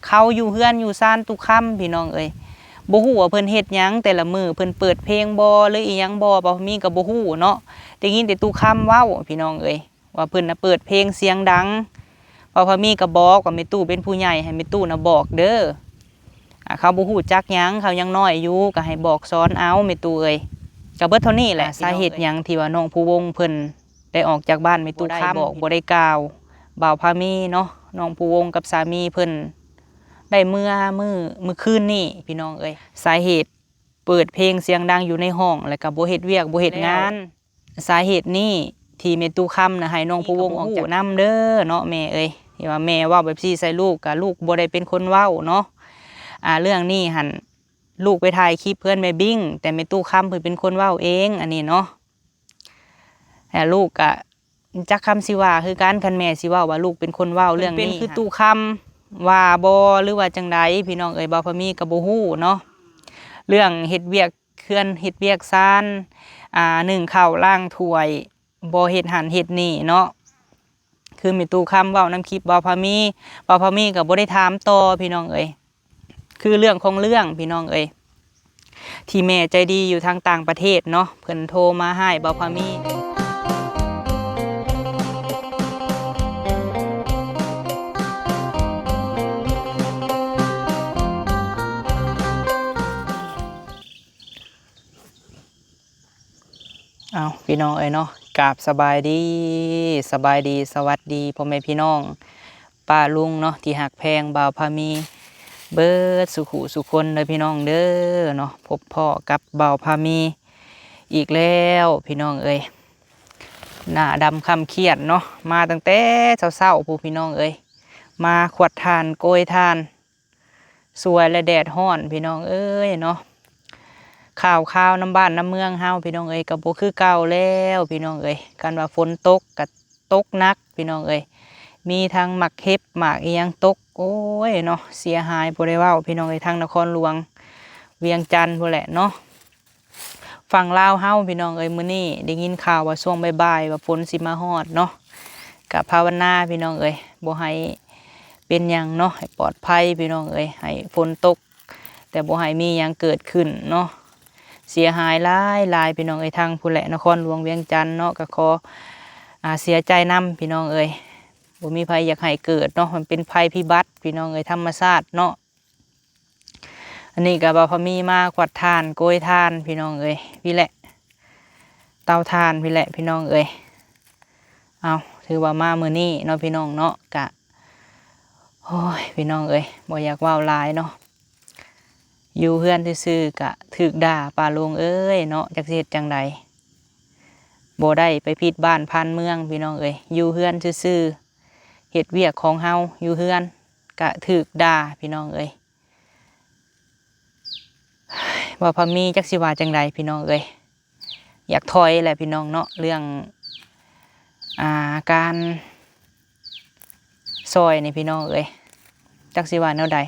ເຂົາຢູ່ເຮືອນຢູ່ຊານຕຸຄຳ ພີ່ນ້ອງເອີຍ. ບໍ່ຮູ້ວ່າເພິ່ນເຮັດຫຍັງແຕ່ລະມື້ ເພິ່ນເປີດເພງບໍ່ ຫຼືອີ່ຫຍັງບໍ່ ບ່າວພາມີກໍບໍ່ຮູ້ເນາະ. ໄດ້ຍິນແຕ່ຕຸຄຳເວົ້າ ພີ່ນ້ອງເອີຍ ວ່າເພິ່ນນະເປີດເພງສຽງດັງ. ບ່າວພາມີກໍບອກວ່າແມ່ຕູ້ເປັນຜູ້ໃຫຍ່ ໃຫ້ແມ່ຕູ້ນະບອກເດີ. ອາ ເຂົາບໍ່ຮູ້ຈັກຫຍັງ ເຂົາຍັງນ້ອຍຢູ່ ກໍໃຫ້ບອກສອນເອົາແມ່ຕູ້ເອີຍ. ກໍເບິດເທົ່ານີ້ແຫຼະ ອາ ພີ່ນ້ອງເອີຍ. ສາເຫດຫຍັງທີ່ວ່ານ້ອງພູວົງເພິ່ນໄດ້ອອກຈາກບ້ານແມ່ຕູ້ຄຳ ບໍ່ໄດ້ບອກ ບໍ່ໄດ້ກ່າວບ່າວພາມີເນາະ. ນ້ອງພູວົງກັບສາມີເພິ່ນໄດ້ເມືອມື້ ມື້ຄືນນີ້ ພີ່ນ້ອງເອີຍ. ສາເຫດ ເປີດເພງສຽງດັງຢູ່ໃນຫ້ອງ ແລ້ວກໍບໍ່ເຮັດວຽກບໍ່ເຮັດງານ. ສາເຫດນີ້ທີ່ແມ່ຕູ້ຄຳນະໃຫ້ນ້ອງພູວົງອອກຈາກນຳເດີເນາະແມ່ເອີຍ. ທີ່ວ່າແມ່ເວົ້າແບບຊີ້ໃສ່ລູກ ກະລູກບໍ່ໄດ້ເປັນຄົນເວົ້າເນາະ. ອາ ເລື່ອງນີ້ຫັ້ນ ລູກໄປຖ່າຍຄລິບເຮືອນແມ່ບິ້ງ ແຕ່ແມ່ຕູ້ຄຳເພິ່ນເປັນຄົນເວົ້າເອງ ອັນນີ້ເນາະ. ແລະລູກກະຈັກຄຳຊິວ່າຄືກັນ ຄັນແມ່ຊິເວົ້າວ່າລູກເປັນຄົນເວົ້າເລື່ອງນີ້. ເປັນຄືຕູ້ຄຳວ່າບໍ່ ຫຼືວ່າຈັ່ງໃດ ພີ່ນ້ອງເອີຍ ບ່າວພາມີກໍບໍ່ຮູ້ເນາະ. ເລື່ອງເຮັດວຽກເຮືອນເຮັດວຽກຊານ ອາ ໜຶ້ງເຂົ້າລ້າງຖ້ວຍ ບໍ່ເຮັດຫັ້ນເຮັດນີ້ເນາະ ຄືແມ່ຕູ້ຄຳເວົ້ານຳຄລິບບ່າວພາມີ ບ່າວພາມີກໍບໍ່ໄດ້ຖາມຕໍ່ ພີ່ນ້ອງເອີຍ. ຄືເລື່ອງຂອງເລື່ອງ ພີ່ນ້ອງເອີຍ ທີ່ແມ່ໃຈດີຢູ່ທາງຕ່າງປະເທດເນາະ ເພິ່ນໂທມາຮ້າຍບ່າວພາມີ. ເອົາ ພີ່ນ້ອງເອີຍເນາະ ກາບສະບາຍດີ ສະບາຍດີ ສະຫວັດດີ ພໍ່ແມ່ພີ່ນ້ອງ ປ້າລຸງເນາະ ທີ່ຮັກແພງບ່າວພາມີເບິດສູ່ຜູ້ສູ່ຄົນເດີພີ່ນ້ອງເດີເນາະ. ພົບພໍ້ກັບບ່າວພາມີອີກແລ້ວພີ່ນ້ອງເອີຍ. ໜ້າດຳຄ້ຳຄຽດເນາະ ມາຕັ້ງແຕ່ເຊົ້າໆ ພຸ້ນພີ່ນ້ອງເອີຍ ມາຂວັດຖ່ານໂກຍຖ່ານ ສວຍແລະແດດຮ້ອນພີ່ນ້ອງເອີຍເນາະ. ຂ່າວຄາວນຳບ້ານນຳເມືອງເຮົາພີ່ນ້ອງເອີຍ ກໍບໍ່ຄືເກົ່າແລ້ວພີ່ນ້ອງເອີຍ. ຄັນວ່າຝົນຕົກກໍຕົກໜັກພີ່ນ້ອງເອີຍ ມີທັງໝາກເຫັບໝາກອີ່ຫຍັງຕົກ ໂອ້ຍເນາະ ເສຍຫາຍບໍ່ໄດ້ເວົ້າພີ່ນ້ອງເອີຍ. ທາງນະຄອນຫຼວງວຽງຈັນພຸ້ນແຫຼະເນາະ. ຝັ່ງລາວເຮົາພີ່ນ້ອງເອີຍ ມື້ນີ້ໄດ້ຍິນຂ່າວວ່າຊ່ວງບ່າຍໆວ່າຝົນຊິມາຮອດເນາະ. ກະພາວະນາພີ່ນ້ອງເອີຍ ບໍ່ໃຫ້ເປັນຫຍັງເນາະ ໃຫ້ປອດໄພພີ່ນ້ອງເອີຍ ໃຫ້ຝົນຕົກ ແຕ່ບໍ່ໃຫ້ມີຫຍັງເກີດຂຶ້ນເນາະ. ເສຍຫາຍຫຼາຍໆ ພີ່ນ້ອງເອີຍ ທາງພຸ້ນແຫຼະ ນະຄອນຫຼວງວຽງຈັນເນາະ. ກະຂໍ ອາ ເສຍໃຈນຳພີ່ນ້ອງເອີຍ ບໍ່ມີໃຜຢາກໃຫ້ເກີດເນາະ ມັນເປັນໄພພິບັດພີ່ນ້ອງເອີຍ ທຳມະຊາດເນາະ. ອັນນີ້ກໍບ່າວພາມີມາຂວັດຖ່ານໂກຍຖ່ານພີ່ນ້ອງເອີຍ ພີ້ແຫຼະ ເຕົາຖ່ານພີ້ແຫຼະພີ່ນ້ອງເອີຍ. ເອົາ ຖືວ່າມາມື້ນີ້ເນາະພີ່ນ້ອງເນາະ ກະ ໂອ້ຍ ພີ່ນ້ອງເອີຍ ບໍ່ຢາກເວົ້າຫຼາຍເນາະ. ຢູ່ເຮືອນຊື່ໆ ກະຖືກດ່າ ປ້າລຸງເອີຍເນາະ ຈັກຊິເຮັດຈັ່ງໃດ ບໍ່ໄດ້ໄປຜິດບ້ານຜ່ານເມືອງພີ່ນ້ອງເອີຍ. ຢູ່ເຮືອນຊື່ໆ ເຮັດວຽກຂອງເຮົາຢູ່ເຮືອນ ກະຖືກດ່າພີ່ນ້ອງເອີຍ. ບ່າວພາມີຈັກຊິວ່າຈັ່ງໃດພີ່ນ້ອງເອີຍ ຢາກຖອຍແຫຼະພີ່ນ້ອງເນາະ ເລື່ອງ ອາ ການຊ່ອຍນີ້ພີ່ນ້ອງເອີຍ ຈັກຊິວ່າແນວໃດ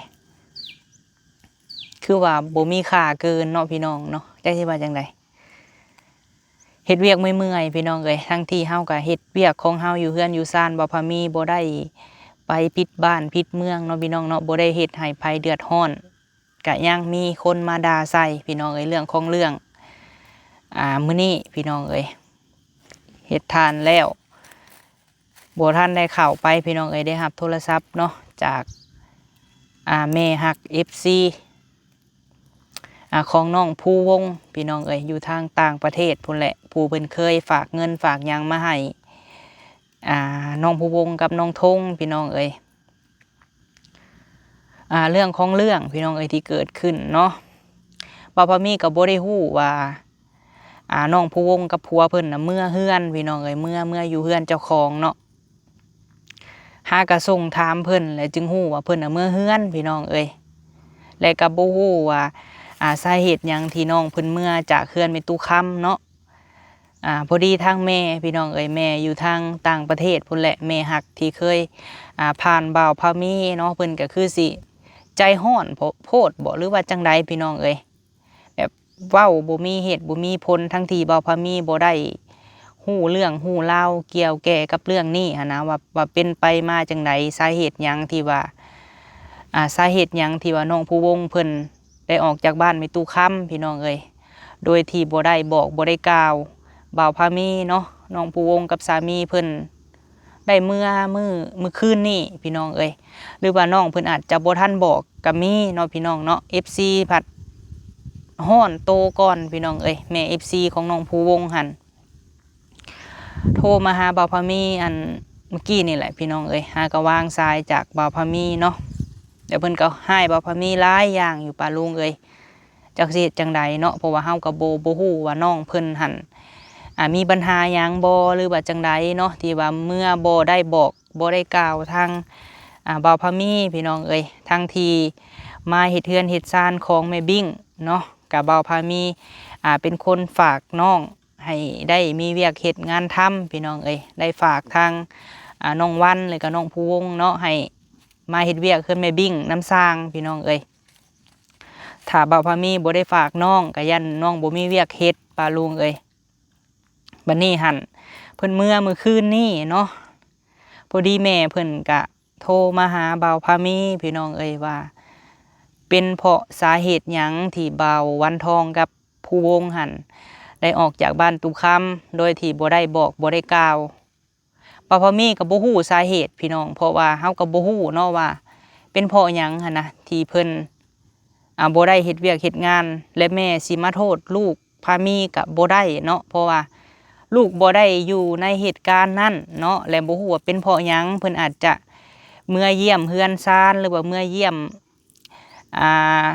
ຄືວ່າບໍ່ມີຄ່າເກີນເນາະພີ່ນ້ອງເນາະ ຈັກຊິວ່າຈັ່ງໃດ. ເຮັດວຽກເມື່ອຍໆ ພີ່ນ້ອງເອີຍ ທັງທີ່ເຮົາກໍເຮັດວຽກຂອງເຮົາຢູ່ເຮືອນຢູ່ຊານ ບ່າວພາມີບໍ່ໄດ້ໄປຜິດບ້ານຜິດເມືອງເນາະພີ່ນ້ອງເນາະ ບໍ່ໄດ້ເຮັດໃຫ້ໃຜເດືອດຮ້ອນ ກະຍັງມີຄົນມາດ່າໃສ່ພີ່ນ້ອງເອີຍ. ເລື່ອງຂອງເລື່ອງ ອາ ມື້ນີ້ພີ່ນ້ອງເອີຍ ເຮັດທານແລ້ວ ບໍ່ທັນໄດ້ເຂົ້າໄປພີ່ນ້ອງເອີຍ ໄດ້ຮັບໂທລະສັບເນາະ ຈາກ ອາ ແມ່ຮັກ ເອັຟຊີ ອາ ຂອງນ້ອງພູວົງພີ່ນ້ອງເອີຍ ຢູ່ທາງຕ່າງປະເທດພຸ້ນແຫຼະ ຜູ້ເພິ່ນເຄີຍຝາກເງິນຝາກຫຍັງມາໃຫ້ ອາ ນ້ອງພູວົງກັບນ້ອງທົງພີ່ນ້ອງເອີຍ. ອາ ເລື່ອງຂອງເລື່ອງພີ່ນ້ອງເອີຍ ທີ່ເກີດຂຶ້ນເນາະ ບ່າວພາມີກໍບໍ່ໄດ້ຮູ້ວ່າ ອາ ນ້ອງພູວົງກັບຜົວເພິ່ນນະເມືອເຮືອນພີ່ນ້ອງເອີຍ ເມືອ ເມືອຢູ່ເຮືອນເຈົ້າຂອງເນາະ. ຫາກະສົ່ງຖາມເພິ່ນ ແລະຈຶ່ງຮູ້ວ່າເພິ່ນນະເມືອເຮືອນພີ່ນ້ອງເອີຍ ແລະກໍບໍ່ຮູ້ວ່າ ອາ ສາເຫດຫຍັງທີ່ນ້ອງເພິ່ນເມືອຈາກເຮືອນແມ່ຕູ້ຄຳເນາະ. ອາ ພໍດີທາງແມ່ພີ່ນ້ອງເອີຍ ແມ່ຢູ່ທາງຕ່າງປະເທດພຸ້ນແຫຼະ ແມ່ຮັກທີ່ເຄີຍ ອາ ຜ່ານບ່າວພາມີເນາະ ເພິ່ນກໍຄືຊິໃຈຮ້ອນໂພດບໍ ຫຼືວ່າຈັ່ງໃດພີ່ນ້ອງເອີຍ ແບບເວົ້າບໍ່ມີເຫດບໍ່ມີຜົນ ທັງທີ່ບ່າວພາມີບໍ່ໄດ້ຮູ້ເລື່ອງຮູ້ລາວກ່ຽວແກ່ກັບເລື່ອງນີ້ຫັ້ນນະ ວ່າ ວ່າເປັນໄປມາຈັ່ງໃດ ສາເຫດຫຍັງທີ່ວ່າ ອ່າ ສາເຫດຫຍັງທີ່ວ່ານ້ອງພູວົງເພິ່ນໄດ້ອອກຈາກບ້ານແມ່ຕູ້ຄຳ ພີ່ນ້ອງເອີຍ ໂດຍທີ່ບໍ່ໄດ້ບອກບໍ່ໄດ້ກ່າວບ່າວພາມີເນາະ. ນ້ອງພູວົງກັບສາມີເພິ່ນໄດ້ເມືອມື້ ມື້ຄືນນີ້ ພີ່ນ້ອງເອີຍ ຫຼືວ່ານ້ອງເພິ່ນອາດຈະບໍ່ທັນບອກກໍມີເນາະ ພີ່ນ້ອງເນາະ. ເອັຟຊີພັດຮ້ອນໂຕກ່ອນ ພີ່ນ້ອງເອີຍ ແມ່ເອັຟຊີຂອງນ້ອງພູວົງຫັ້ນ ໂທມາຫາບ່າວພາມີ ອັນ ເມື່ອກີ້ນີ້ແຫຼະ ພີ່ນ້ອງເອີຍ ຫາກໍວາງສາຍຈາກບ່າວພາມີເນາະ. ແລ້ວເພິ່ນກໍຮ້າຍບ່າວພາມີຫຼາຍຢ່າງຢູ່ ປ້າລຸງເອີຍ ຈັກຊິເຮັດຈັ່ງໃດເນາະ ເພາະວ່າເຮົາກໍບໍ່ ບໍ່ຮູ້ວ່ານ້ອງເພິ່ນຫັ້ນ ອ່າ ມີບັນຫາຫຍັງບໍ່ ຫຼືວ່າຈັ່ງໃດເນາະ ທີ່ວ່າເມືອບໍ່ໄດ້ບອກບໍ່ໄດ້ກ່າວທາງ ອ່າ ບ່າວພາມີ ພີ່ນ້ອງເອີຍ. ທັງທີ່ມາເຮັດເຮືອນເຮັດຊານຂອງແມ່ບິ້ງເນາະ ກໍບ່າວພາມີ ອ່າ ເປັນຄົນຝາກນ້ອງ ໃຫ້ໄດ້ມີວຽກເຮັດງານທຳ ພີ່ນ້ອງເອີຍ ໄດ້ຝາກທາງ ອ່າ ນ້ອງວັນ ແລ້ວກໍນ້ອງພູວົງເນາະ ໃຫ້ມາເຮັດວຽກເຮືອນແມ່ບິ້ງນຳຊ່າງ ພີ່ນ້ອງເອີຍ. ຖ້າບ່າວພາມີບໍ່ໄດ້ຝາກນ້ອງ ກໍຢ້ານນ້ອງບໍ່ມີວຽກເຮັດ ປ້າລຸງເອີຍ. ບັດນີ້ຫັ້ນ ເພິ່ນເມືອມື້ຄືນນີ້ເນາະ ພໍດີແມ່ເພິ່ນກະໂທມາຫາບ່າວພາມີ ພີ່ນ້ອງເອີຍ ວ່າເປັນເພາະສາເຫດຫຍັງທີ່ບ່າວວັນທອງກັບພູວົງຫັ້ນໄດ້ອອກຈາກບ້ານຕູ້ຄຳ ໂດຍທີ່ບໍ່ໄດ້ບອກບໍ່ໄດ້ກ່າວ. ບ່າວພາມີກໍບໍ່ຮູ້ສາເຫດ ພີ່ນ້ອງ ເພາະວ່າເຮົາກໍບໍ່ຮູ້ເນາະວ່າເປັນເພາະຫຍັງຫັ້ນນະ ທີ່ເພິ່ນ ອ່າ ບໍ່ໄດ້ເຮັດວຽກເຮັດງານ ແລະ ແມ່ຊິມາໂທດລູກພາມີກໍບໍ່ໄດ້ເນາະ ເພາະວ່າລູກບໍ່ໄດ້ຢູ່ໃນເຫດການນັ້ນເນາະ ແລະ ບໍ່ຮູ້ວ່າເປັນເພາະຫຍັງ ເພິ່ນອາດຈະເມືອຢ້ຽມເຮືອນຊານ ຫຼືວ່າເມືອຢ້ຽມ ອ່າ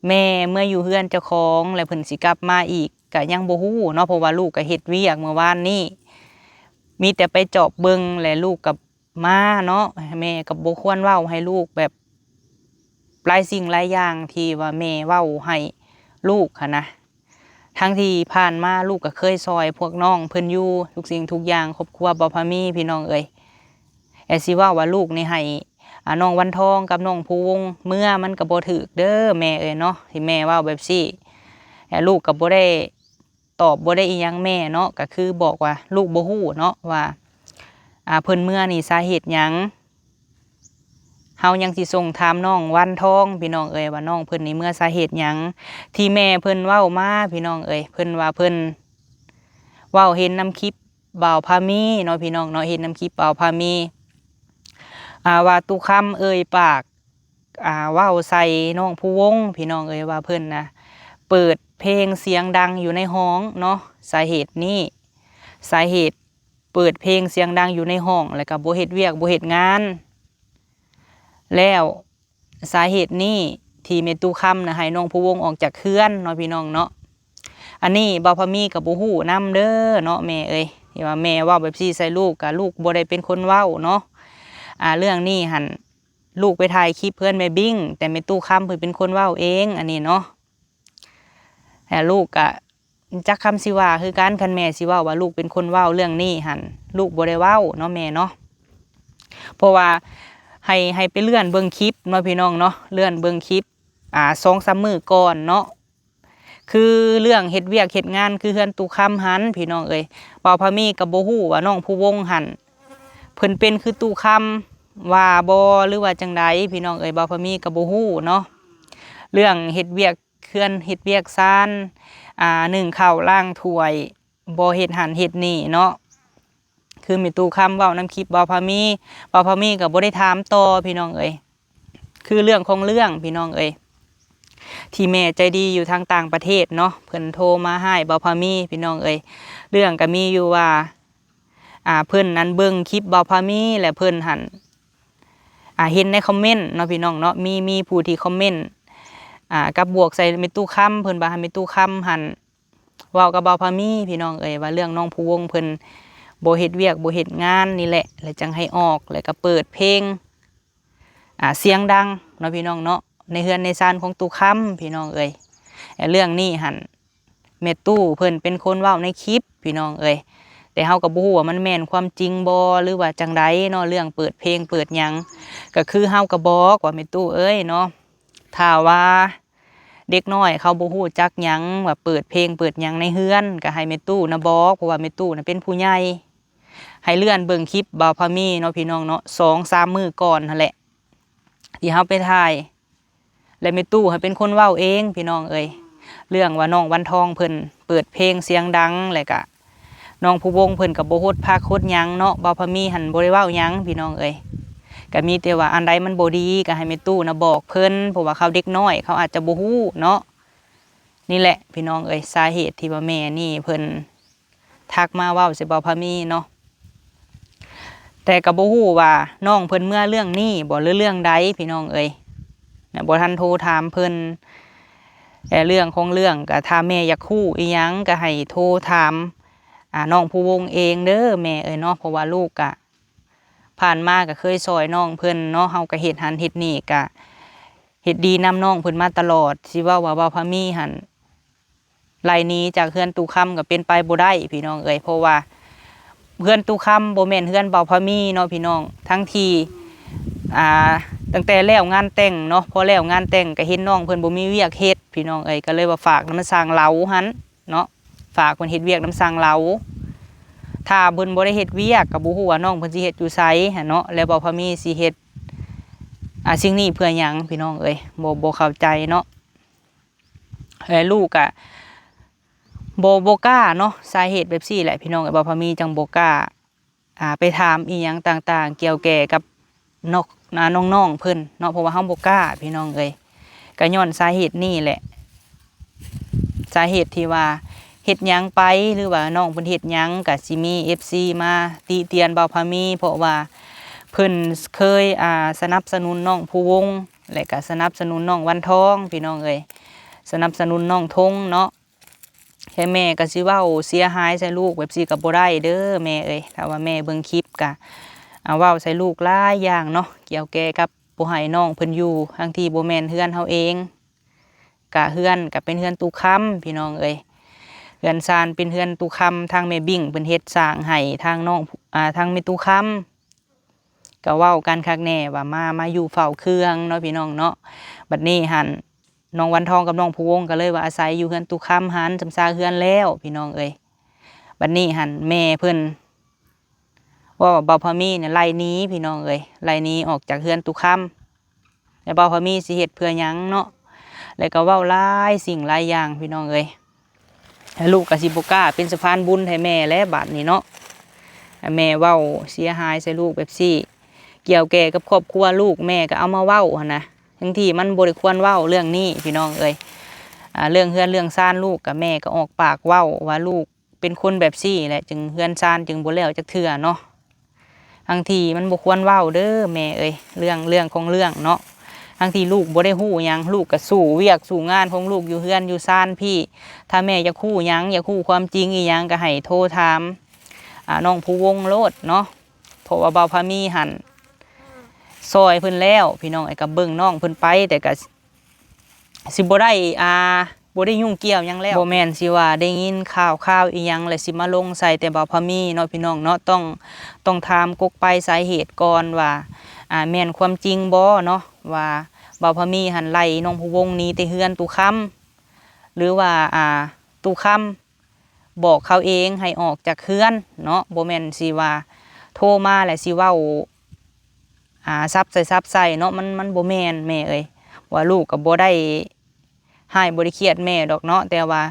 ແມ່ ເມືອຢູ່ເຮືອນເຈົ້າຂອງ ແລະ ເພິ່ນຊິກັບມາອີກກໍຍັງບໍ່ຮູ້ເນາະ ເພາະວ່າລູກກໍເຮັດວຽກມື້ວານນີ້ ມີແຕ່ໄປຈອບເບິ່ງ ແລະ ລູກກໍ ມາເນາະ ແມ່ກໍບໍ່ຄວນເວົ້າໃຫ້ລູກແບບຫຼາຍສິ່ງຫຼາຍຢ່າງທີ່ວ່າແມ່ເວົ້າໃຫ້ລູກຫັ້ນນະ ທັງທີ່ຜ່ານມາລູກກໍເຄີຍຊ່ອຍພວກນ້ອງເພິ່ນຢູ່ທຸກສິ່ງທຸກຢ່າງ ຄອບຄົວບ່າວພາມີ ພີ່ນ້ອງເອີຍ. ແອຊິເວົ້າວ່າລູກນີ້ໃຫ້ ອາ ນ້ອງວັນທອງກັບນ້ອງພູວົງເມືອ ມັນກໍບໍ່ຖືກເດີແມ່ເອີຍເນາະ ທີ່ແມ່ເວົ້າແບບຊີ້ ແລະ ລູກກໍບໍ່ໄດ້ ຕອບບໍ່ໄດ້ອີ່ຫຍັງແມ່ເນາະ ກໍຄືບອກວ່າລູກບໍ່ຮູ້ເນາະວ່າ ອ່າ ເພິ່ນເມືອນີ້ສາເຫດຫຍັງ. ເຮົາຍັງຊິສົ່ງຖາມນ້ອງວັນທອງ ພີ່ນ້ອງເອີຍ ວ່ານ້ອງເພິ່ນນີ້ເມືອສາເຫດຫຍັງ ທີ່ແມ່ເພິ່ນເວົ້າມາ ພີ່ນ້ອງເອີຍ. ເພິ່ນວ່າເພິ່ນເວົ້າເຫັນນຳຄລິບບ່າວພາມີເນາະ ພີ່ນ້ອງເນາະ ເຫັນນຳຄລິບບ່າວພາມີ ອ່າ ວ່າຕູ້ຄຳເອີ່ຍປາກ ອ່າ ເວົ້າໃສ່ນ້ອງພູວົງ ພີ່ນ້ອງເອີຍ ວ່າເພິ່ນນະເປີດເພງສຽງດັງຢູ່ໃນຫ້ອງເນາະ. ສາເຫດນີ້ ສາເຫດເປີດເພງສຽງດັງຢູ່ໃນຫ້ອງ ແລ້ວກໍບໍ່ເຮັດວຽກບໍ່ເຮັດງານ ແລ້ວສາເຫດນີ້ທີ່ແມ່ຕູ້ຄຳນະໃຫ້ນ້ອງພູວົງອອກຈາກເຮືອນເນາະ ພີ່ນ້ອງເນາະ. ອັນນີ້ບ່າວພາມີກໍບໍ່ຮູ້ນຳເດີເນາະແມ່ເອີຍ ທີ່ວ່າແມ່ເວົ້າແບບຊີ້ໃສ່ລູກ ກໍລູກບໍ່ໄດ້ເປັນຄົນເວົ້າເນາະ. ອ່າ ເລື່ອງນີ້ຫັ້ນ ລູກໄປຖ່າຍຄລິບເຮືອນແມ່ບິ້ງ ແຕ່ແມ່ຕູ້ຄຳເພິ່ນເປັນຄົນເວົ້າເອງ ອັນນີ້ເນາະ. ແລະ ລູກກະຈັກຄຳຊິວ່າຄືກັນ ຄັນແມ່ຊິເວົ້າວ່າລູກເປັນຄົນເວົ້າເລື່ອງນີ້ຫັ້ນ ລູກບໍ່ໄດ້ເວົ້າເນາະແມ່ເນາະ. ເພາະວ່າໃຫ້ ໃຫ້ໄປເລື່ອນເບິ່ງຄລິບເນາະ ພີ່ນ້ອງເນາະ ເລື່ອນເບິ່ງຄລິບ ອ່າ ສອງສາມມື້ກ່ອນເນາະ. ຄືເລື່ອງເຮັດວຽກເຮັດງານ ຄືເຮືອນຕູ້ຄຳຫັ້ນ ພີ່ນ້ອງເອີຍ ບ່າວພາມີກໍບໍ່ຮູ້ວ່ານ້ອງພູວົງຫັ້ນ ເພິ່ນເປັນຄືຕູ້ຄຳວ່າບໍ່ ຫຼືວ່າຈັ່ງໃດ ພີ່ນ້ອງເອີຍ ບ່າວພາມີກໍບໍ່ຮູ້ເນາະ. ເລື່ອງເຮັດວຽກເຮືອນເຮັດວຽກຊານ ອ່າ ໜຶ້ງເຂົ້າລ້າງຖ້ວຍ ບໍ່ເຮັດຫັ້ນເຮັດນີ້ເນາະ ຄືແມ່ຕູ້ຄຳເວົ້ານຳຄລິບບ່າວພາມີ ບ່າວພາມີກໍບໍ່ໄດ້ຖາມຕໍ່ ພີ່ນ້ອງເອີຍ. ຄືເລື່ອງຂອງເລື່ອງ ພີ່ນ້ອງເອີຍ ທີ່ແມ່ໃຈດີຢູ່ທາງຕ່າງປະເທດເນາະ ເພິ່ນໂທມາຮ້າຍບ່າວພາມີ ພີ່ນ້ອງເອີຍ. ເລື່ອງກໍມີຢູ່ວ່າ ອ່າ ເພິ່ນນັ້ນເບິ່ງຄລິບບ່າວພາມີ ແລະ ເພິ່ນຫັ້ນ ອ່າ ເຫັນໃນຄອມເມັນເນາະ ພີ່ນ້ອງເນາະ ມີ ມີຜູ້ທີ່ຄອມເມັນ ອ່າ ກັບບວກໃສ່ແມ່ຕູ້ຄຳ ເພິ່ນວ່າໃຫ້ແມ່ຕູ້ຄຳຫັ້ນ ເວົ້າກັບບ່າວພາມີ ພີ່ນ້ອງເອີຍ ວ່າເລື່ອງນ້ອງພູວົງເພິ່ນບໍ່ເຮັດວຽກບໍ່ເຮັດງານນີ້ແຫຼະ ແລ້ວຈັ່ງໃຫ້ອອກ ແລ້ວກໍເປີດເພງ ອ່າ ສຽງດັງເນາະ ພີ່ນ້ອງເນາະ ໃນເຮືອນໃນຊານຂອງຕູ້ຄຳ ພີ່ນ້ອງເອີຍ. ແລະ ເລື່ອງນີ້ຫັ້ນ ແມ່ຕູ້ເພິ່ນເປັນຄົນເວົ້າໃນຄລິບ ພີ່ນ້ອງເອີຍ ແຕ່ເຮົາກໍບໍ່ຮູ້ວ່າມັນແມ່ນຄວາມຈິງບໍ່ ຫຼືວ່າຈັ່ງໃດເນາະ ເລື່ອງເປີດເພງເປີດຫຍັງ. ກໍຄືເຮົາກໍບອກວ່າ ແມ່ຕູ້ເອີຍເນາະ ຖ້າວ່າ ເດັກນ້ອຍເຂົາບໍ່ຮູ້ຈັກຫຍັງວ່າເປີດເພງເປີດຫຍັງໃນເຮືອນ ກໍໃຫ້ແມ່ຕູ້ນະບອກ ເພາະວ່າແມ່ຕູ້ນະເປັນຜູ້ໃຫຍ່. ໃຫ້ເລື່ອນເບິ່ງຄລິບບ່າວພາມີເນາະ ພີ່ນ້ອງເນາະ ສອງສາມມື້ກ່ອນຫັ້ນແຫຼະ ທີ່ເຮົາໄປຖ່າຍ ແລະ ແມ່ຕູ້ຫັ້ນເປັນຄົນເວົ້າເອງພີ່ນ້ອງເອີຍ ເລື່ອງວ່ານ້ອງວັນທອງເພິ່ນເປີດເພງສຽງດັງ ແລະກະນ້ອງພູວົງເພິ່ນກໍບໍ່ຫົດຜັກຫົດຫຍັງເນາະ. ບ່າວພາມີຫັ້ນບໍ່ໄດ້ເວົ້າຫຍັງພີ່ນ້ອງເອີຍ ກໍມີແຕ່ວ່າອັນໃດມັນບໍ່ດີກໍໃຫ້ແມ່ຕູ້ນະບອກເພິ່ນ ເພາະວ່າເຂົາເດັກນ້ອຍ ເຂົາອາດຈະບໍ່ຮູ້ເນາະ. ນີ້ແຫຼະພີ່ນ້ອງເອີຍ ສາເຫດທີ່ວ່າແມ່ນີ້ເພິ່ນ ທັກມາເວົ້າໃສ່ບ່າວພາມີເນາະ ແຕ່ກໍບໍ່ຮູ້ວ່ານ້ອງເພິ່ນເມືອເລື່ອງນີ້ບໍ່ ຫຼືເລື່ອງໃດພີ່ນ້ອງເອີຍ ນະ ບໍ່ທັນໂທຖາມເພິ່ນ. ແຕ່ເລື່ອງຂອງເລື່ອງ ກໍຖ້າແມ່ຢາກຮູ້ອີ່ຫຍັງ ກໍໃຫ້ໂທຖາມ ອ່າ ນ້ອງພູວົງເອງເດີແມ່ເອີຍເນາະ ເພາະວ່າລູກກະຜ່ານມາກໍເຄີຍຊ່ອຍນ້ອງເພິ່ນເນາະ ເຮົາກໍເຮັດຫັ້ນເຮັດນີ້ ກະເຮັດດີນຳນ້ອງເພິ່ນມາຕະຫຼອດ. ຊິເວົ້າວ່າບ່າວພາມີຫັ້ນ ໄລ່ໜີຈາກເຮືອນຕູ້ຄຳກໍເປັນໄປບໍ່ໄດ້ພີ່ນ້ອງເອີຍ ເພາະວ່າເຮືອນຕູ້ຄຳບໍ່ແມ່ນເຮືອນບ່າວພາມີເນາະພີ່ນ້ອງ. ທັງທີ່ ອ່າ ຕັ້ງແຕ່ແລ້ວງານແຕ່ງເນາະ ພໍແລ້ວງານແຕ່ງກໍເຫັນນ້ອງເພິ່ນບໍ່ມີວຽກເຮັດພີ່ນ້ອງເອີຍ ກໍເລີຍວ່າຝາກນຳຊ່າງເລົາຫັ້ນເນາະ ຝາກເພິ່ນເຮັດວຽກນຳຊ່າງເລົາ. ຖ້າເພິ່ນບໍ່ໄດ້ເຮັດວຽກກໍບໍ່ຮູ້ວ່ານ້ອງເພິ່ນຊິເຮັດຢູ່ໃສຫັ້ນເນາະ ແລ້ວບ່າວພາມີຊິເຮັດ ອ່າ ສິ່ງນີ້ເພື່ອຫຍັງພີ່ນ້ອງເອີຍ ບໍ່ ບໍ່ເຂົ້າໃຈເນາະ. ແລະລູກກະບໍ່ ບໍ່ກ້າເນາະ ສາເຫດແບບຊີ້ແຫຼະພີ່ນ້ອງເອີຍ ບ່າວພາມີຈັ່ງບໍ່ກ້າ ອ່າ ໄປຖາມອີ່ຫຍັງຕ່າງໆ ກ່ຽວແກ່ກັບນອກ ອ່າ ນ້ອງໆເພິ່ນເນາະ ເພາະວ່າເຮົາບໍ່ກ້າພີ່ນ້ອງເອີຍ. ກະຍ້ອນສາເຫດນີ້ແຫຼະ ສາເຫດທີ່ວ່າເຮັດຫຍັງໄປ ຫຼືວ່ານ້ອງເພິ່ນເຮັດຫຍັງ ກະຊິມີເອັຟຊີມາຕິຕຽນບ່າວພາມີ ເພາະວ່າເພິ່ນເຄີຍ ອ່າ ສະໜັບສະໜູນນ້ອງພູວົງ ແລະກະສະໜັບສະໜູນນ້ອງວັນທອງພີ່ນ້ອງເອີຍ ສະໜັບສະໜູນນ້ອງທົງເນາະ. ແຕ່ແມ່ກໍຊິເວົ້າເສຍຫາຍໃສ່ລູກແບບຊີ້ກໍບໍ່ໄດ້ເດີແມ່ເອີຍ ຖ້າວ່າແມ່ເບິ່ງຄລິບກໍ ອ່າ ເວົ້າໃສ່ລູກຫຼາຍຢ່າງເນາະ ກ່ຽວແກ່ກັບບໍ່ໃຫ້ນ້ອງເພິ່ນຢູ່ ທັງທີ່ບໍ່ແມ່ນເຮືອນເຮົາເອງ ກະເຮືອນກະເປັນເຮືອນຕູ້ຄຳພີ່ນ້ອງເອີຍ ເຮືອນຊານເປັນເຮືອນຕູ້ຄຳ ທາງແມ່ບິ້ງເພິ່ນເຮັດສ້າງໃຫ້ ທາງນ້ອງ ອ່າ ທາງແມ່ຕູ້ຄຳ ກໍເວົ້າກັນຄັກແນ່ວ່າມາ ມາຢູ່ເຝົ້າເຄື່ອງເນາະພີ່ນ້ອງເນາະ. ບັດນີ້ຫັ້ນ ນ້ອງວັນທອງກັບນ້ອງພູວົງກໍເລີຍວ່າອາໄສຢູ່ເຮືອນຕູ້ຄຳຫັ້ນ ຈຳຊາເຮືອນແລ້ວພີ່ນ້ອງເອີຍ. ບັດນີ້ຫັ້ນແມ່ເພິ່ນເວົ້າວ່າບ່າວພາມີນີ້ໄລ່ໜີພີ່ນ້ອງເອີຍ ໄລ່ໜີອອກຈາກເຮືອນຕູ້ຄຳ ແລ້ວບ່າວພາມີຊິເຮັດເພື່ອຫຍັງເນາະ ແລ້ວກໍເວົ້າຫຼາຍສິ່ງຫຼາຍຢ່າງພີ່ນ້ອງເອີຍ. ແລ້ວລູກກໍຊິບໍ່ກ້າເປັນສະພານບຸນໃຫ້ແມ່ແລ້ວບາດນີ້ເນາະ ແມ່ເວົ້າເສຍຫາຍໃສ່ລູກແບບຊີ້ ກ່ຽວແກ່ກັບຄອບຄົວລູກ ແມ່ກໍເອົາມາເວົ້າຫັ້ນນະ ທັງທີ່ມັນບໍ່ໄດ້ຄວນເວົ້າເລື່ອງນີ້ພີ່ນ້ອງເອີຍ. ອ່າ ເລື່ອງເຮືອນເລື່ອງຊານລູກກໍ ແມ່ກໍອອກປາກເວົ້າວ່າລູກເປັນຄົນແບບຊີ້ແຫຼະ ຈຶ່ງເຮືອນຊານຈຶ່ງບໍ່ແລ້ວຈັກເທື່ອເນາະ. ທັງທີ່ມັນບໍ່ຄວນເວົ້າເດີແມ່ເອີຍ ເລື່ອງ ເລື່ອງຂອງເລື່ອງເນາະ ທັງທີ່ລູກບໍ່ໄດ້ຮູ້ຫຍັງ ລູກກໍສູ້ວຽກສູ້ງານຂອງລູກຢູ່ເຮືອນຢູ່ຊານພີ້. ຖ້າແມ່ຢາກຮູ້ຫຍັງ ຢາກຮູ້ຄວາມຈິງອີ່ຫຍັງ ກໍໃຫ້ໂທຖາມ ອ່າ ນ້ອງພູວົງໂລດເນາະ ເພາະວ່າບ່າວພາມີຫັ້ນຊ່ອຍເພິ່ນແລ້ວພີ່ນ້ອງເອີຍ ກໍເບິ່ງນ້ອງເພິ່ນໄປ ແຕ່ກໍ ຊິບໍ່ໄດ້ ອ່າ ບໍ່ໄດ້ຫຍຸ້ງກ່ຽວຫຍັງແລ້ວ. ບໍ່ແມ່ນຊິວ່າໄດ້ຍິນຂ່າວຄາວອີ່ຫຍັງ ແລ້ວຊິມາລົງໃສ່ແຕ່ບ່າວພາມີເນາະພີ່ນ້ອງເນາະ ຕ້ອງ ຕ້ອງຖາມກົກໄປສາເຫດກ່ອນວ່າ ອ່າ ແມ່ນຄວາມຈິງບໍ່ເນາະ ວ່າບ່າວພາມີຫັ້ນໄລ່ນ້ອງພູວົງໜີແຕ່ເຮືອນຕູ້ຄຳ ຫຼືວ່າ ອ່າ ຕູ້ຄຳ ບອກເຂົາເອງໃຫ້ອອກຈາກເຮືອນເນາະ ບໍ່ແມ່ນຊິວ່າໂທມາແລ້ວຊິເວົ້າ ອ່າ ສັບໃສ່ສັບໃສ່ເນາະ ມັນ ມັນບໍ່ແມ່ນແມ່ເອີຍ ວ່າລູກກໍບໍ່ໄດ້ຮ້າຍບໍ່ໄດ້ຄຽດແມ່ດອກເນາະ ແຕ່ວ່າ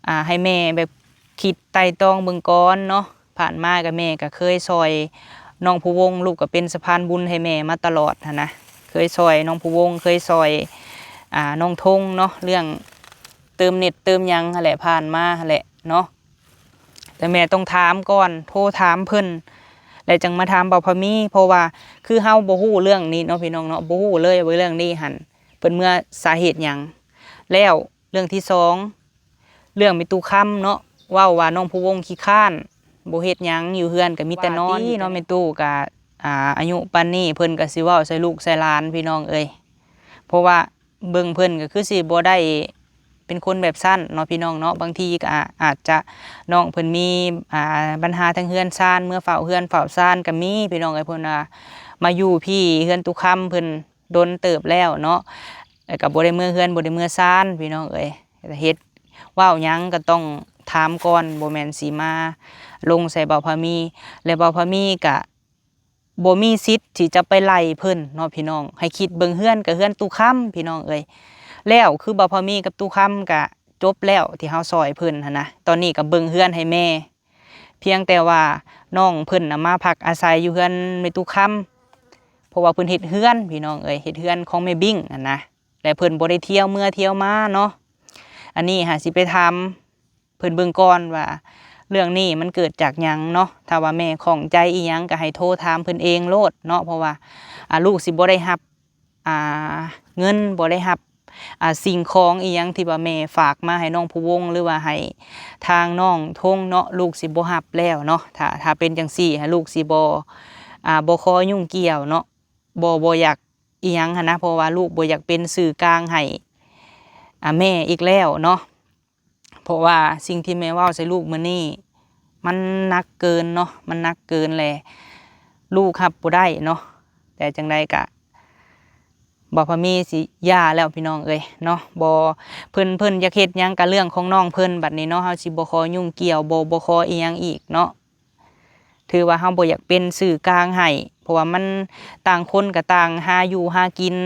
ອ່າ ໃຫ້ແມ່ແບບຄິດໄຕ່ຕອງເບິ່ງກ່ອນເນາະ. ຜ່ານມາກໍແມ່ກໍເຄີຍຊ່ອຍນ້ອງພູວົງ ລູກກໍເປັນສະພານບຸນໃຫ້ແມ່ມາຕະຫຼອດຫັ້ນນະ ເຄີຍຊ່ອຍນ້ອງພູວົງ ເຄີຍຊ່ອຍ ອ່າ ນ້ອງທົງເນາະ ເລື່ອງເຕີມເນັດເຕີມຫຍັງຫັ້ນແຫຼະ ຜ່ານມາຫັ້ນແຫຼະເນາະ. ແຕ່ແມ່ຕ້ອງຖາມກ່ອນ ໂທຖາມເພິ່ນ ແລ້ວຈັ່ງມາຖາມບ່າວພາມີ ເພາະວ່າຄືເຮົາບໍ່ຮູ້ເລື່ອງນີ້ເນາະພີ່ນ້ອງເນາະ ບໍ່ຮູ້ເລີຍວ່າເລື່ອງນີ້ຫັ້ນເພິ່ນເມືອສາເຫດຫຍັງ. ແລ້ວເລື່ອງທີສອງ ເລື່ອງແມ່ຕູ້ຄຳເນາະ ເວົ້າວ່ານ້ອງພູວົງຂີ້ຄ້ານ ບໍ່ເຮັດຫຍັງ ຢູ່ເຮືອນກໍມີແຕ່ນອນເນາະ. ແມ່ຕູ້ກໍ ອ່າ ອາຍຸປານນີ້ ເພິ່ນກໍຊິເວົ້າໃສ່ລູກໃສ່ຫຼານພີ່ນ້ອງເອີຍ ເພາະວ່າ ເບິ່ງເພິ່ນກໍຄືຊິບໍ່ໄດ້ເປັນຄົນແບບຊັ້ນເນາະພີ່ນ້ອງເນາະ. ບາງທີກໍອາດ ອາດຈະນ້ອງເພິ່ນມີ ອ່າ ບັນຫາທາງເຮືອນຊານ ເມືອເຝົ້າເຮືອນເຝົ້າຊານກໍມີພີ່ນ້ອງເອີຍ. ເພິ່ນວ່າມາຢູ່ພີ້ເຮືອນຕູ້ຄຳເພິ່ນດົນເຕີບແລ້ວເນາະ ແລ້ວກໍບໍ່ໄດ້ເມືອເຮືອນ ບໍ່ໄດ້ເມືອຊານພີ່ນ້ອງເອີຍ. ເຮັດເວົ້າຫຍັງກໍຕ້ອງຖາມກ່ອນ ບໍ່ແມ່ນຊິມາລົງໃສ່ບ່າວພາມີ ແລະ ບ່າວພາມີກໍ ບໍ່ມີສິດທີ່ຈະໄປໄລ່ເພິ່ນເນາະພີ່ນ້ອງ. ໃຫ້ຄິດເບິ່ງເຮືອນກໍເຮືອນຕູ້ຄຳພີ່ນ້ອງເອີຍ. ແລ້ວຄືບ່າວພາມີກັບຕູ້ຄຳກໍຈົບແລ້ວທີ່ເຮົາຊ່ອຍເພິ່ນຫັ້ນນະ. ຕອນນີ້ກໍເບິ່ງເຮືອນໃຫ້ແມ່. ພຽງແຕ່ວ່ານ້ອງເພິ່ນນະມາພັກອາໄສຢູ່ເຮືອນແມ່ຕູ້ຄຳ ເພາະວ່າເພິ່ນເຮັດເຮືອນພີ່ນ້ອງເອີຍ, ເຮັດເຮືອນຂອງແມ່ບິ້ງຫັ້ນນະ. ແລະເພິ່ນບໍ່ໄດ້ທ່ຽວເມືອທ່ຽວມາເນາະ. ອັນນີ້ຫາຊິໄປຖາມເພິ່ນເບິ່ງກ່ອນວ່າເລື່ອງນີ້ມັນເກີດຈາກຫຍັງເນາະ. ຖ້າວ່າແມ່ຂ້ອງໃຈອີ່ຫຍັງກໍໃຫ້ໂທຖາມເພິ່ນເອງໂລດເນາະ, ເພາະວ່າ ອາ ລູກຊິບໍ່ໄດ້ຮັບ ອາ ເງິນ ບໍ່ໄດ້ຮັບ ອາ ສິ່ງຂອງອີ່ຫຍັງທີ່ວ່າແມ່ຝາກມາໃຫ້ນ້ອງພູວົງ ຫຼືວ່າໃຫ້ທາງນ້ອງທົງເນາະ, ລູກຊິບໍ່ຮັບແລ້ວເນາະ. ຖ້າ ຖ້າເປັນຈັ່ງຊີ້ ລູກຊິບໍ່ ອາ ບໍ່ຂໍຫຍຸ້ງກ່ຽວເນາະ, ບໍ່ ບໍ່ຢາກອີ່ຫຍັງຫັ້ນນະ, ເພາະວ່າລູກບໍ່ຢາກເປັນສື່ກາງໃຫ້ ອາ ແມ່ອີກແລ້ວເນາະ. ເພາະວ່າສິ່ງທີ່ແມ່ເວົ້າໃສ່ລູກມື້ນີ້ ມັນໜັກເກີນເນາະ, ມັນໜັກເກີນ ແລະລູກຮັບບໍ່ໄດ້ເນາະ. ແຕ່ຈັ່ງໃດກະ ບ່າວພາມີຊິຢ່າແລ້ວພີ່ນ້ອງເອີຍເນາະ. ບໍ່ ເພິ່ນ ເພິ່ນຢາກເຮັດຫຍັງກະເລື່ອງຂອງນ້ອງເພິ່ນບັດນີ້ເນາະ, ເຮົາຊິບໍ່ຂໍຫຍຸ້ງກ່ຽວ ບໍ່ ບໍ່ຂໍອີ່ຫຍັງອີກເນາະ. ຖືວ່າເຮົາບໍ່ຢາກເປັນສື່ກາງໃຫ້ ເພາະວ່າມັນ ຕ່າງຄົນກໍຕ່າງຫາຢູ່ຫາກິນ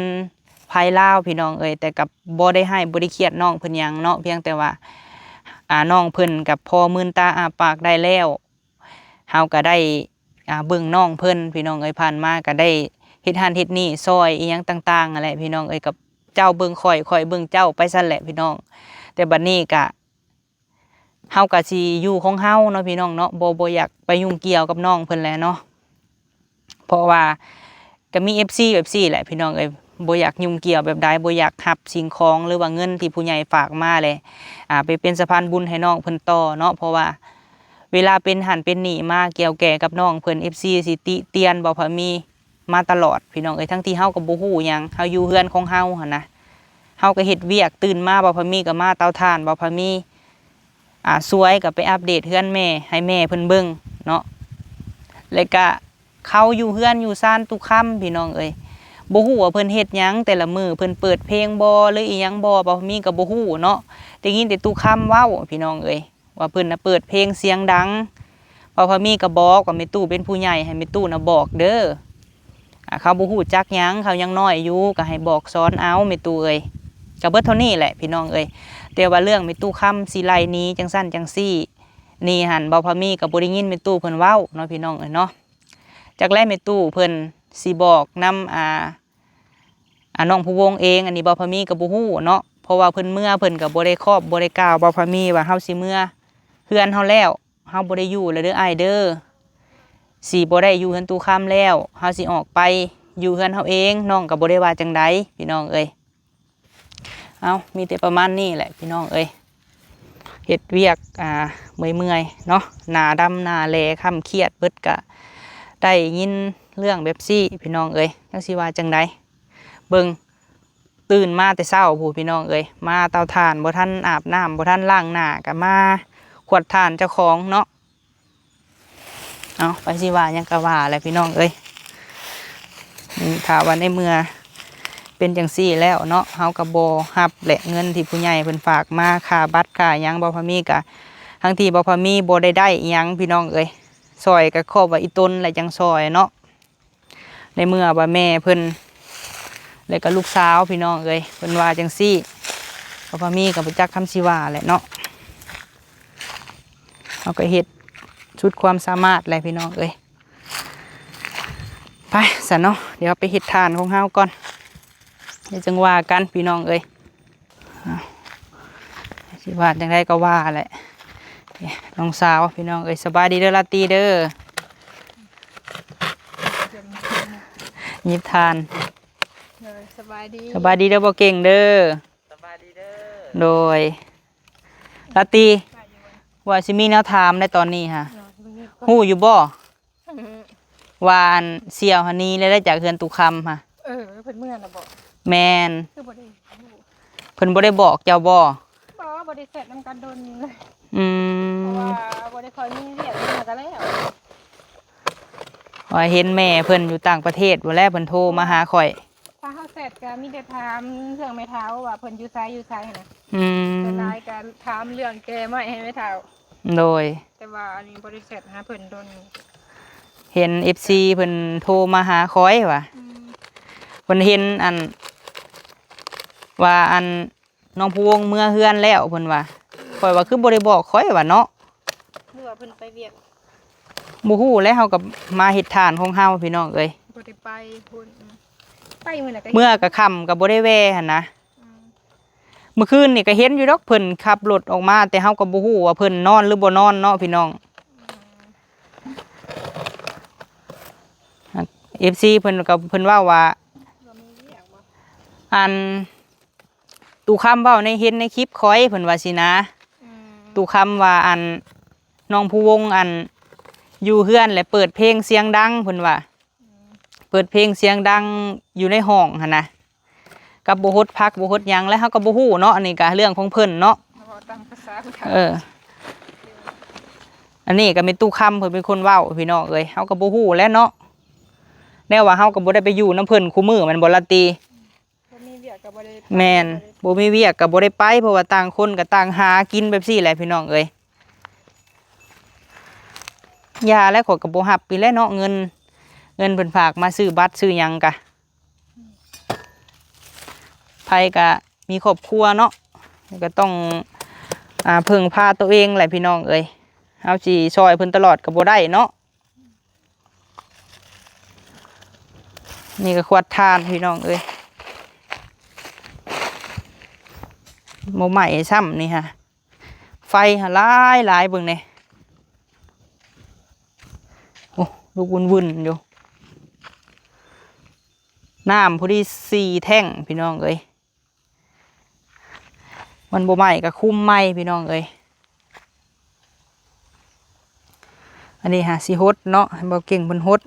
ໄທລາວພີ່ນ້ອງເອີຍ, ແຕ່ກໍບໍ່ໄດ້ຮ້າຍບໍ່ໄດ້ຄຽດນ້ອງເພິ່ນຫຍັງເນາະ, ພຽງແຕ່ວ່າ ອາ ນ້ອງເພິ່ນກໍພໍມືນຕາອ້າປາກໄດ້ແລ້ວ. ເຮົາກໍໄດ້ ອາ ເບິ່ງນ້ອງເພິ່ນພີ່ນ້ອງເອີຍ, ຜ່ານມາກໍໄດ້ເຮັດຫັ້ນເຮັດນີ້ຊ່ອຍອີ່ຫຍັງຕ່າງໆຫັ້ນແຫຼະພີ່ນ້ອງເອີຍ, ກັບເຈົ້າເບິ່ງຂ້ອຍ ຂ້ອຍເບິ່ງເຈົ້າໄປຊັ້ນແຫຼະພີ່ນ້ອງ. ແຕ່ບັດນີ້ກະ ເຮົາກໍຊິຢູ່ຂອງເຮົາເນາະພີ່ນ້ອງເນາະ, ບໍ່ ບໍ່ຢາກໄປຫຍຸ້ງກ່ຽວກັບນ້ອງເພິ່ນແຫຼະເນາະ. ເພາະວ່າກໍມີເອັຟຊີແບບຊີ້ແຫຼະພີ່ນ້ອງເອີຍ, ບໍ່ຢາກຫຍຸ້ງກ່ຽວແບບໃດ, ບໍ່ຢາກຮັບສິ່ງຂອງ ຫຼືວ່າເງິນທີ່ຜູ້ໃຫຍ່ຝາກມາແຫຼະ ອາ ໄປເປັນສະພານບຸນໃຫ້ນ້ອງເພິ່ນຕໍ່ເນາະ. ເພາະວ່າເວລາເປັນຫັ້ນເປັນນີ້ມາກ່ຽວແກ່ກັບນ້ອງເພິ່ນ ເອັຟຊີຊິຕິຕຽນບ່າວພາມີ ມາຕະຫຼອດພີ່ນ້ອງເອີຍ, ທັງທີ່ເຮົາກໍບໍ່ຮູ້ຫຍັງ, ເຮົາຢູ່ເຮືອນຂອງເຮົາຫັ້ນນະ. ເຮົາກໍເຮັດວຽກ, ຕື່ນມາບ່າວພາມີກໍມາເຕົາຖ່ານ, ບ່າວພາມີ ອາ ສວຍກໍໄປອັບເດດເຮືອນແມ່ໃຫ້ແມ່ເພິ່ນເບິ່ງເນາະ. ແລ້ວກະເຂົາຢູ່ເຮືອນຢູ່ຊານຕຸຄຳພີ່ນ້ອງເອີຍ, ບໍ່ຮູ້ວ່າເພິ່ນເຮັດຫຍັງແຕ່ລະມື້, ເພິ່ນເປີດເພງບໍ່ ຫຼືອີ່ຫຍັງບໍ່, ບ່າວພາມີກໍບໍ່ຮູ້ເນາະ. ໄດ້ຍິນແຕ່ຕຸຄຳເວົ້າພີ່ນ້ອງເອີຍ. ວ່າເພິ່ນນະເປີດເພງສຽງດັງ. ບ່າວພາມີກໍບອກວ່າແມ່ຕູ້ເປັນຜູ້ໃຫຍ່ ໃຫ້ແມ່ຕູ້ນະບອກເດີ. ອາ ເຂົາບໍ່ຮູ້ຈັກຫຍັງ, ເຂົາຍັງນ້ອຍຢູ່, ກໍໃຫ້ບອກສອນເອົາແມ່ຕູ້ເອີຍ. ກໍເບິດເທົ່ານີ້ແຫຼະພີ່ນ້ອງເອີຍ. ແຕ່ວ່າເລື່ອງແມ່ຕູ້ຄຳຊິໄລ່ໜີຈັ່ງຊັ້ນຈັ່ງຊີ້ນີ້ຫັ້ນ ບ່າວພາມີກໍບໍ່ໄດ້ຍິນແມ່ຕູ້ເພິ່ນເວົ້າເນາະ ພີ່ນ້ອງເອີຍເນາະ. ຈັກແລະແມ່ຕູ້ເພິ່ນຊິບອກນຳ ອາ ອາ ນ້ອງພູວົງເອງ, ອັນນີ້ບ່າວພາມີກໍບໍ່ຮູ້ເນາະ, ເພາະວ່າເພິ່ນເມືອ ເພິ່ນກໍບໍ່ໄດ້ຄອບ ບໍ່ໄດ້ກ່າວບ່າວພາມີວ່າເຮົາຊິເມືອເຮືອນເຮົາແລ້ວ, ເຮົາບໍ່ໄດ້ຢູ່ແລ້ວເດີອ້າຍເດີ, ຊິບໍ່ໄດ້ຢູ່ເຮືອນຕູ້ຄຳແລ້ວ, ເຮົາຊິອອກໄປຢູ່ເຮືອນເຮົາເອງ. ນ້ອງກໍບໍ່ໄດ້ວ່າຈັ່ງໃດພີ່ນ້ອງເອີຍ. ເອົາ ມີແຕ່ປະມານນີ້ແຫຼະພີ່ນ້ອງເອີຍ. ເຮັດວຽກ ອາ ເມື່ອຍໆເນາະ, ໜ້າດຳໜ້າແຫຼ ຄຳຄຽດເບິດ, ກະໄດ້ຍິນເລື່ອງແບບຊີ້ພີ່ນ້ອງເອີຍ, ຈັກຊິວ່າຈັ່ງໃດ. ເບິ່ງ ຕື່ນມາແຕ່ເຊົ້າພຸ້ນພີ່ນ້ອງເອີຍ, ມາເຕົາຖ່ານ ບໍ່ທັນອາບນ້ຳ ບໍ່ທັນລ້າງໜ້າ ກະມາຂວດຖ່ານເຈົ້າຂອງເນາະ. ເອົາ ໃຜຊິວ່າຫຍັງກໍວ່າແຫຼະພີ່ນ້ອງເອີຍ. ອືມ ຖ້າວ່າໃນເມື່ອເປັນຈັ່ງຊີ້ແລ້ວເນາະ, ເຮົາກໍບໍ່ຮັບແຫຼະ ເງິນທີ່ຜູ້ໃຫຍ່ເພິ່ນຝາກມາ ຄ່າບັດຄ່າຫຍັງ. ບ່າວພາມີກໍ ທັງທີ່ບ່າວພາມີບໍ່ໄດ້ໄດ້ຫຍັງພີ່ນ້ອງເອີຍ, ຊ່ອຍກໍຂອບວ່າອີ່ຕົນແຫຼະຈັ່ງຊ່ອຍເນາະ. ໃນເມື່ອວ່າແມ່ເພິ່ນ ແລ້ວກໍລູກສາວພີ່ນ້ອງເອີຍ ເພິ່ນວ່າຈັ່ງຊີ້, ກໍພາມີກໍບໍ່ຈັກຄຳຊິວ່າແຫຼະເນາະ. ເຮົາກໍເຮັດສຸດຄວາມສາມາດແຫຼະພີ່ນ້ອງເອີຍ. ໄປຊັ້ນເນາະ, ດຽວໄປເຮັດຖ່ານຂອງເຮົາກ່ອນ, ດຽວຈັ່ງວ່າກັນພີ່ນ້ອງເອີຍ. ເອົ້າ ຊິວ່າຈັ່ງໃດກໍວ່າແຫຼະ. ນ້ອງສາວພີ່ນ້ອງເອີຍ, ສະບາຍດີເດີລາຕີເດີ. ຫຍິບຖ່ານ. ໂດຍ ສະບາຍດີ. ສະບາຍດີເດີ ບໍ່ເກັ່ງເດີ. ສະບາຍດີເດີ. ໂດຍ ລາຕີ ວ່າຊິມີແນວຖາມໃນຕອນນີ້ຫະ. ໂດຍ ຮູ້ຢູ່ບໍ່? ອືມ ວ່າອັນສ່ຽວຫາໜີແລ້ວໄດ້ຈາກເຮືອນຕຸຄຳຫະ. ເອີ ເພິ່ນເມືອແລ້ວບໍ? ແມ່ນ. ຄືບໍ່ໄດ້ຮູ້? ເພິ່ນບໍ່ໄດ້ບອກເຈົ້າບໍ? ບໍ່ ບໍ່ໄດ້ແຊັດນຳກັນດົນ. ອືມ ເພາະວ່າບໍ່ໄດ້ຄ່ອຍມີວຽກ ເມືອກໍແລ້ວ. ວ່າເຫັນແມ່ເພິ່ນຢູ່ຕ່າງປະເທດພຸ້ນແຫຼະ ເພິ່ນໂທມາຫາຂ້ອຍ. ຖ້າເຮົາແຊັດກໍມີແຕ່ຖາມເລື່ອງແມ່ເຖົ້າວ່າເພິ່ນຢູ່ໃສ ຢູ່ໃສຫັ້ນນະ. ອືມ ສ່ວນຫຼາຍກໍຖາມເລື່ອງແກ່ໄມ້ໃຫ້ແມ່ເຖົ້າ. ໂດຍ. ແຕ່ວ່າອັນນີ້ບໍ່ໄດ້ແຊັດຫາເພິ່ນດົນ. ເຫັນເອັຟຊີເພິ່ນໂທມາຫາຂ້ອຍວ່າ ອືມ ເພິ່ນເຫັນອັນ ວ່າອັນ ນ້ອງພູວົງເມືອເຮືອນແລ້ວເພິ່ນວ່າ ຂ້ອຍວ່າຄືບໍ່ໄດ້ບອກຂ້ອຍວ່າເນາະ ຫຼືວ່າເພິ່ນໄປວຽກ ບໍ່ຮູ້ແຫຼະ ເຮົາກໍມາເຮັດທານຂອງເຮົາພີ່ນ້ອງເອີຍ ບໍ່ໄດ້ໄປພຸ້ນ ໄປມື້ໃດກໍ ເມືອກໍຄ່ຳກໍບໍ່ໄດ້ແວ່ຫັ້ນນະ ອືມ ມື້ຄືນນີ້ກໍເຫັນຢູ່ດອກ ເພິ່ນຂັບລົດອອກມາ ແຕ່ເຮົາກໍບໍ່ຮູ້ວ່າເພິ່ນນອນຫຼືບໍ່ນອນເນາະພີ່ນ້ອງ ອືມ ເອັຟຊີເພິ່ນກໍ ເພິ່ນເວົ້າວ່າ ບໍ່ມີວຽກບໍ່ ອັນ ຕູ້ຄຳເວົ້າໃນ ເຫັນໃນຄລິບຂ້ອຍ ເພິ່ນວ່າຊີ້ນະ ອືມ ຕູ້ຄຳວ່າ ອັນ ນ້ອງພູວົງ ອັນ ຢູ່ເຮືອນແລ້ວເປີດເພງສຽງດັງ ເພິ່ນວ່າ ອືມ ເປີດເພງສຽງດັງຢູ່ໃນຫ້ອງຫັ້ນນະ ກັບບໍ່ຫົດຜັກບໍ່ຫົດຫຍັງ ແລ້ວເຮົາກໍບໍ່ຮູ້ເນາະ ອັນນີ້ກໍເລື່ອງຂອງເພິ່ນເນາະ ເວົ້າຕາມພາສາຜູ້ເຖົ້າ ເອີ ອັນນີ້ກໍແມ່ນຕູ້ຄຳເພິ່ນເປັນຄົນເວົ້າພີ່ນ້ອງເອີຍ ເຮົາກໍບໍ່ຮູ້ແຫຼະເນາະ ແນວວ່າເຮົາກໍບໍ່ໄດ້ໄປຢູ່ນຳເພິ່ນຄູ່ມື້ແມ່ນບໍ່ລາຕີ? ບໍ່ມີວຽກກໍບໍ່ໄດ້ໄປ ແມ່ນ ບໍ່ມີວຽກກໍບໍ່ໄດ້ໄປ ເພາະວ່າຕ່າງຄົນກໍຕ່າງຫາກິນແບບຊີ້ແຫຼະພີ່ນ້ອງເອີຍ ຢ່າແລ້ວ ຂ້ອຍກໍບໍ່ຮັບອີກແຫຼະເນາະ ເງິນ ເງິນເພິ່ນຝາກມາຊື້ບັດຊື້ຫຍັງກະ ໃຜກະມີຄອບຄົວເນາະ ກໍຕ້ອງ ອາ ເພິ່ງພາຕົວເອງແຫຼະພີ່ນ້ອງເອີຍ ເຮົາຊິຊ່ອຍເພິ່ນຕະຫຼອດກໍບໍ່ໄດ້ເນາະ ນີ້ກໍຂວດຖ່ານພີ່ນ້ອງເອີຍ ບໍ່ໄໝ້ຊ້ຳນີ້ຫາ ໄຟຫາຫຼາຍໆ ເບິ່ງແດ່ ໂອ້ ລຸກວຸ່ນໆຢູ່ ນ້ຳພໍດີສີ່ແທ່ງພີ່ນ້ອງເອີຍ ມັນບໍ່ໄໝ້ກໍຄຸມໃໝ່ພີ່ນ້ອງເອີຍ ອັນນີ້ຫາຊິຫົດເນາະ ໃຫ້ເບົາເກັ່ງເພິ່ນຫົດ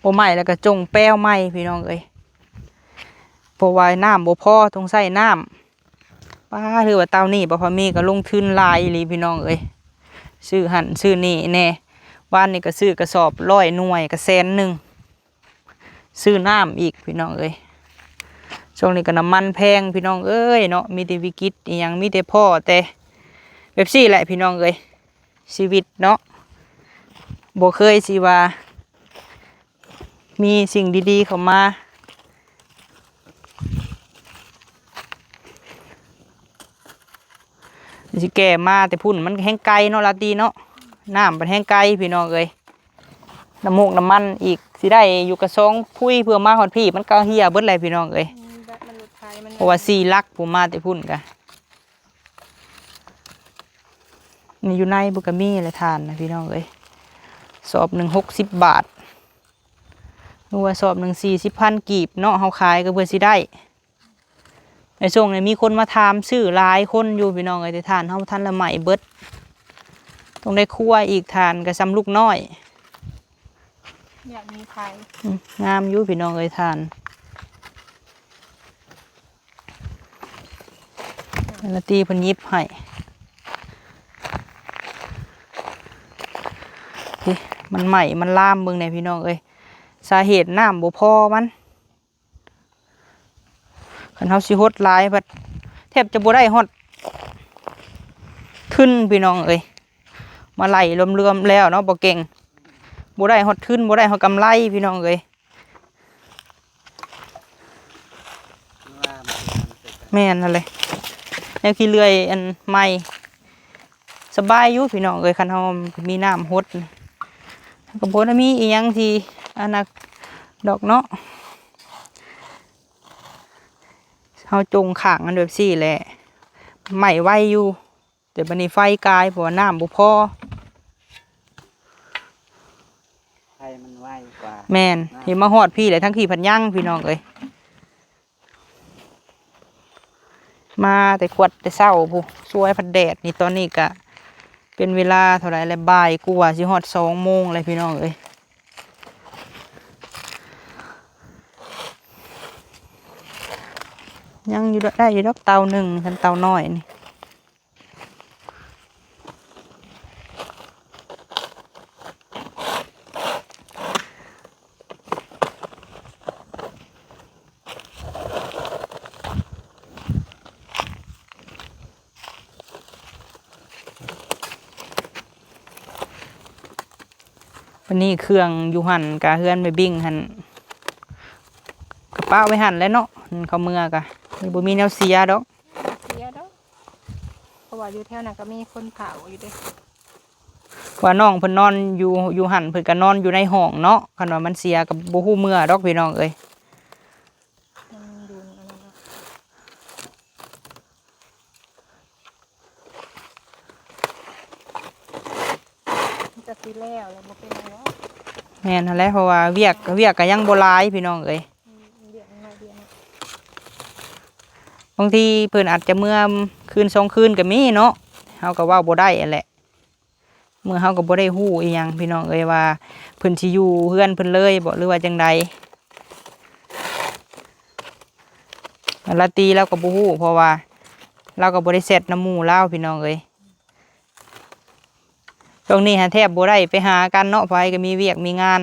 ບໍ່ໄໝ້ແລ້ວກໍຈົ່ງແປວໃໝ່ພີ່ນ້ອງເອີຍ ເພາະວ່ານ້ຳບໍ່ພໍ ຕ້ອງໃຊ້ນ້ຳ ປ້າ ຖືວ່າເຕົານີ້ບໍ່ພໍມີ ກໍລົງທຶນຫຼາຍອີ່ຫຼີພີ່ນ້ອງເອີຍ ຊື້ຫັ້ນຊື້ນີ້ແດ່ ວານນີ້ກໍຊື້ກະສອບຮ້ອຍໜ່ວຍ ກໍແສນໜຶ່ງ ຊື້ນ້ຳອີກພີ່ນ້ອງເອີຍ ຊ່ວງນີ້ກໍນ້ຳມັນແພງພີ່ນ້ອງເອີຍເນາະ ມີແຕ່ວິກິດອີ່ຫຍັງ ມີແຕ່ພໍ້ແຕ່ແບບຊີ້ແຫຼະພີ່ນ້ອງເອີຍ ຊີວິດເນາະ ບໍ່ເຄີຍຊິວ່າ ມີສິ່ງດີໆເຂົ້າມາ ຊິແກ່ມາແຕ່ພຸ້ນ ມັນກໍແຮ່ງໄກເນາະ ລາຕີເນາະ ນ້ຳມັນແຮ່ງໄກພີ່ນ້ອງເອີຍ ນ້ຳມູກນ້ຳມັນອີກ ຊິໄດ້ຢູ່ກະຊອງພຸ້ຍ ເພື່ອມາຮອດພີ້ ມັນກໍເຫ່ຍເບິດແຫຼະພີ່ນ້ອງເອີຍ ອືມ ແບບມັນລົດໄຖມັນ ເພາະວ່າສີ່ຫຼັກ ຜູ້ມາແຕ່ພຸ້ນກະ ນີ້ຢູ່ໃນພຸ້ນກໍມີແຫຼະຖ່ານນະພີ່ນ້ອງເອີຍ ສອບໜຶ່ງຫົກສິບບາດ ຫຼືວ່າສອບໜຶ່ງສີ່ສິບພັນກີບເນາະ ເຮົາຂາຍກໍເພື່ອຊິໄດ້ ໃນຊ່ວງນີ້ມີຄົນມາຖາມຊື້ຫຼາຍຄົນຢູ່ພີ່ນ້ອງເອີຍ ແຕ່ຖ່ານເຮົາບໍ່ທັນລະໄໝ້ເບິດ ຕ້ອງໄດ້ຄົວອີກ ຖ່ານກໍຊ່ຳລູກນ້ອຍ ຢາກມີໄຟ ອືມ ງາມຢູ່ພີ່ນ້ອງເອີຍຖ່ານ ລາຕີເພິ່ນຫຍິບໃຫ້ ເອີ ມັນໄໝ້ມັນລາມເບິ່ງແດ່ພີ່ນ້ອງເອີຍ ສາເຫດນ້ຳບໍ່ພໍມັນ ຄັນເຮົາຊິຫົດຫຼາຍພັດ ແທບຈະບໍ່ໄດ້ຮອດທຶນພີ່ນ້ອງເອີຍ ມາໄລ່ລວມໆແລ້ວເນາະ ບໍ່ເກັ່ງ ບໍ່ໄດ້ຮອດທຶນ ບໍ່ໄດ້ຮອດກຳໄລພີ່ນ້ອງເອີຍ ແມ່ນຫັ້ນແຫຼະ ແນວຂີ້ເລື່ອຍອັນໃໝ່ ສະບາຍຢູ່ພີ່ນ້ອງເອີຍ ຄັນເຮົາມີນ້ຳຫົດ ກໍບໍ່ໄດ້ມີອີ່ຫຍັງທີ່ອັນນັ້ນດອກເນາະ ເຮົາຈົ່ງຂ້າງມັນແບບຊີ້ແຫຼະ ໄໝ້ໄວຢູ່ ແຕ່ບັດນີ້ໄຟກາຍ ເພາະວ່ານ້ຳບໍ່ພໍ ໄຟມັນໄວກວ່າ ແມ່ນ ເຫັນມາຮອດພີ້ແຫຼະ ທັງພີ້ພັດຍັງພີ່ນ້ອງເອີຍ ມາແຕ່ກວດແຕ່ເຊົ້າພຸ້ນ ສວຍພັດແດດນີ້ ຕອນນີ້ກະເປັນເວລາເທົ່າໃດແລ້ວ ບ່າຍກວ່າ ຊິຮອດສອງໂມງແລ້ວພີ່ນ້ອງເອີຍ ຍັງຢູ່ ໄດ້ຢູ່ດອກເຕົາໜຶ່ງ ຄັນເຕົານ້ອຍນີ້. ບັດນີ້ເຄື່ອງຢູ່ຫັ້ນກະເຮືອນແມ່ບິ້ງຫັ້ນ ກະປະໄວ້ຫັ້ນແຫຼະເນາະ ເຂົາເມືອກະ ນີ້ບໍ່ມີແນວເສຍດອກ ເສຍດອກ ເພາະວ່າຢູ່ແຖວນັ້ນກໍມີຄົນເຖົ້າຢູ່ເດ້ ວ່ານ້ອງເພິ່ນນອນຢູ່ ຢູ່ຫັ້ນ ເພິ່ນກໍນອນຢູ່ໃນຫ້ອງເນາະ ຄັນວ່າມັນເສຍກໍບໍ່ຮູ້ເມືອດອກ ພີ່ນ້ອງເອີຍ. ມັນຢູ່ອັນນັ້ນເນາະ ມັນກໍຊິແລ້ວແລ້ວ ບໍ່ເປັນຫຍັງດອກ. ແມ່ນຫັ້ນແຫຼະ ເພາະວ່າວຽກ ວຽກກໍຍັງບໍ່ຫຼາຍ ພີ່ນ້ອງເອີຍ ອືມ ວຽກໜ້ອຍ ວຽກໜ້ອຍ ບາງທີເພິ່ນອາດຈະເມືອຄືນສອງຄືນກໍມີເນາະ ເຮົາກໍເວົ້າບໍ່ໄດ້ຫັ້ນແຫຼະ. ເມື່ອເຮົາກໍບໍ່ໄດ້ຮູ້ອີ່ຫຍັງ ພີ່ນ້ອງເອີຍ ວ່າເພິ່ນຊິຢູ່ເຮືອນເພິ່ນເລີຍບໍ ຫຼືວ່າຈັ່ງໃດ ລາຕີລາວກໍບໍ່ຮູ້ ເພາະວ່າລາວກໍບໍ່ໄດ້ແຊັດນຳໝູ່ລາວ ພີ່ນ້ອງເອີຍ. ຊ່ວງນີ້ຫາແທບບໍ່ໄດ້ໄປຫາກັນເນາະ ໃຜກໍມີວຽກມີງານ.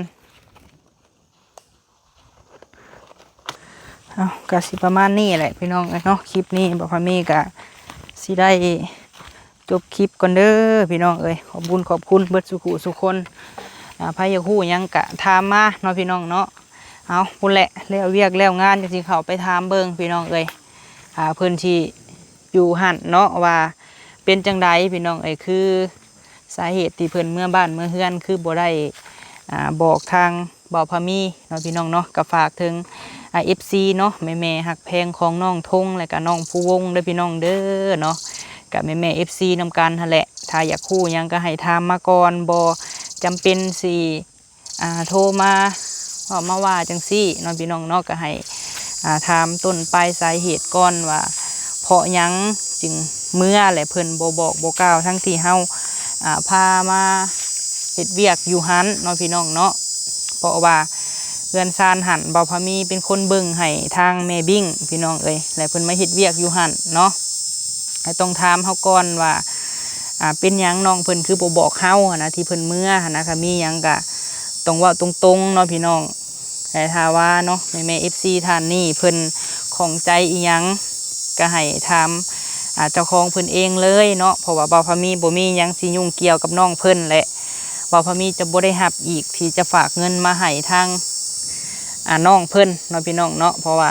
ເອົາ ກະຊິປະມານນີ້ແຫຼະ ພີ່ນ້ອງເອີຍເນາະ ຄລິບນີ້ບ່າວພາມີກະຊິໄດ້ຈົບຄລິບກ່ອນເດີ ພີ່ນ້ອງເອີຍ. ຂອບບຸນຂອບຄຸນເບິດສູ່ຜູ້ສູ່ຄົນ ອາ ໃຜຢາກຮູ້ຫຍັງກະຖາມມາເນາະ ພີ່ນ້ອງເນາະ. ເອົາ ພຸ້ນແຫຼະ ແລ້ວວຽກແລ້ວງານ ຈັ່ງຊິເຂົ້າໄປຖາມເບິ່ງ ພີ່ນ້ອງເອີຍ ອາ ເພິ່ນຊິຢູ່ຫັ້ນເນາະ ວ່າເປັນຈັ່ງໃດ ພີ່ນ້ອງເອີຍ ຄື ສາເຫດທີ່ເພິ່ນເມືອບ້ານເມືອເຮືອນ ຄືບໍ່ໄດ້ ອ່າ ບອກທາງບ່າວພາມີເນາະ ພີ່ນ້ອງເນາະ. ກໍຝາກເຖິງ ອ່າ ເອັຟຊີເນາະ ແມ່ໆຮັກແພງຂອງນ້ອງທົງ ແລະກະນ້ອງພູວົງເດີ ພີ່ນ້ອງເດີເນາະ. ກະແມ່ໆເອັຟຊີນຳກັນຫັ້ນແຫຼະ ຖ້າຢາກຮູ້ຫຍັງກໍໃຫ້ຖາມມາກ່ອນ ບໍ່ຈຳເປັນຊິ ອ່າ ໂທມາເວົ້າມາວ່າຈັ່ງຊີ້ເນາະ ພີ່ນ້ອງເນາະ. ກໍໃຫ້ ອ່າ ຖາມຕົ້ນປາຍສາເຫດກ່ອນວ່າ ເພາະຫຍັງຈຶ່ງເມືອ ແລະເພິ່ນບໍ່ບອກບໍ່ກ່າວ ທັງທີ່ເຮົາ ອ່າ ພາມາເຮັດວຽກຢູ່ຫັ້ນເນາະ ພີ່ນ້ອງເນາະ. ເພາະວ່າເຮືອນຊານຫັ້ນ ບ່າວພາມີເປັນຄົນເບິ່ງໃຫ້ທາງແມ່ບິ້ງ ພີ່ນ້ອງເອີຍ ແລະເພິ່ນມາເຮັດວຽກຢູ່ຫັ້ນເນາະ. ກໍຕ້ອງຖາມເຮົາກ່ອນວ່າ ອ່າ ເປັນຫຍັງນ້ອງເພິ່ນຄືບໍ່ບອກເຮົາຫັ້ນນະ ທີ່ເພິ່ນເມືອຫັ້ນນະ. ຖ້າມີຫຍັງກະຕ້ອງເວົ້າຕົງໆເນາະ ພີ່ນ້ອງ. ແຕ່ຖ້າວ່າເນາະ ແມ່ໆເອັຟຊີທ່ານນີ້ເພິ່ນຂ້ອງໃຈອີ່ຫຍັງ ກະໃຫ້ຖາມ ອ່າ ເຈົ້າຂອງເພິ່ນເອງເລີຍເນາະ ເພາະວ່າບ່າວພາມີບໍ່ມີຫຍັງຊິຫຍຸ້ງກ່ຽວກັບນ້ອງເພິ່ນ ແລະບ່າວພາມີຈະບໍ່ໄດ້ຮັບອີກທີ່ຈະຝາກເງິນມາໃຫ້ທາງ ອ່າ ນ້ອງເພິ່ນເນາະ ພີ່ນ້ອງເນາະ. ເພາະວ່າ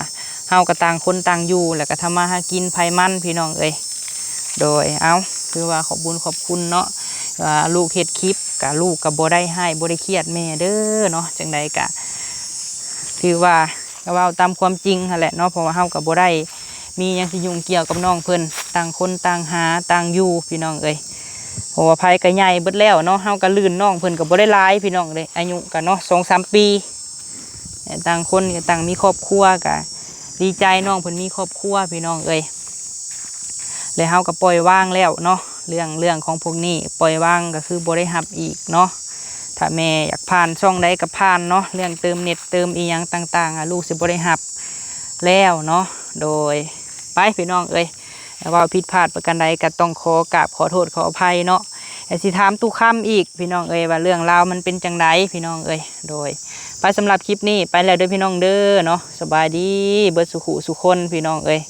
ເຮົາກໍຕ່າງຄົນຕ່າງຢູ່ ແລ້ວກໍທຳມາຫາກິນໃຜມັນ ພີ່ນ້ອງເອີຍ. ໂດຍ ເອົາ ຖືວ່າຂອບບຸນຂອບຄຸນເນາະ ວ່າລູກເຮັດຄລິບ ກະລູກກໍບໍ່ໄດ້ຮ້າຍບໍ່ໄດ້ຄຽດແມ່ເດີເນາະ. ຈັ່ງໃດກະຖືວ່າ ກໍເວົ້າຕາມຄວາມຈິງຫັ້ນແຫຼະເນາະ ເພາະວ່າເຮົາກໍບໍ່ໄດ້ມີຫຍັງຊິຫຍຸ້ງກ່ຽວກັບນ້ອງເພິ່ນ ຕ່າງຄົນຕ່າງຫາຕ່າງຢູ່ ພີ່ນ້ອງເອີຍ. ເພາະວ່າໃຜກໍໃຫຍ່ເບິດແລ້ວເນາະ ເຮົາກໍລື່ນນ້ອງເພິ່ນກໍບໍ່ໄດ້ຫຼາຍ ພີ່ນ້ອງເອີຍ ອາຍຸກໍເນາະ ສອງສາມປີ. ແຕ່ຕ່າງຄົນກໍຕ່າງມີຄອບຄົວ ກໍດີໃຈນ້ອງເພິ່ນມີຄອບຄົວ ພີ່ນ້ອງເອີຍ. ແລະເຮົາກໍປ່ອຍວາງແລ້ວເນາະ ເລື່ອງ ເລື່ອງຂອງພວກນີ້ປ່ອຍວາງ ກໍຄືບໍ່ໄດ້ຮັບອີກເນາະ. ຖ້າແມ່ຢາກຜ່ານຊ່ອງໃດກໍຜ່ານເນາະ ເລື່ອງເຕີມເນັດເຕີມອີ່ຫຍັງຕ່າງໆ ອາ ລູກຊິບໍ່ໄດ້ຮັບແລ້ວເນາະ. ໂດຍ ໄປ ພີ່ນ້ອງເອີຍ ເວົ້າຜິດພາດປະການໃດກໍຕ້ອງຂໍກາບຂໍໂທດຂໍອະໄພເນາະ. ແລະຊິຖາມຕູ້ຄຳອີກ ພີ່ນ້ອງເອີຍ ວ່າເລື່ອງລາວມັນເປັນຈັ່ງໃດ ພີ່ນ້ອງເອີຍ. ໂດຍ ໄປ ສຳລັບຄລິບນີ້ໄປແລ້ວເດີ ພີ່ນ້ອງເດີເນາະ. ສະບາຍດີເບິດສູ່ຜູ້ສູ່ຄົນ ພີ່ນ້ອງເອີຍ.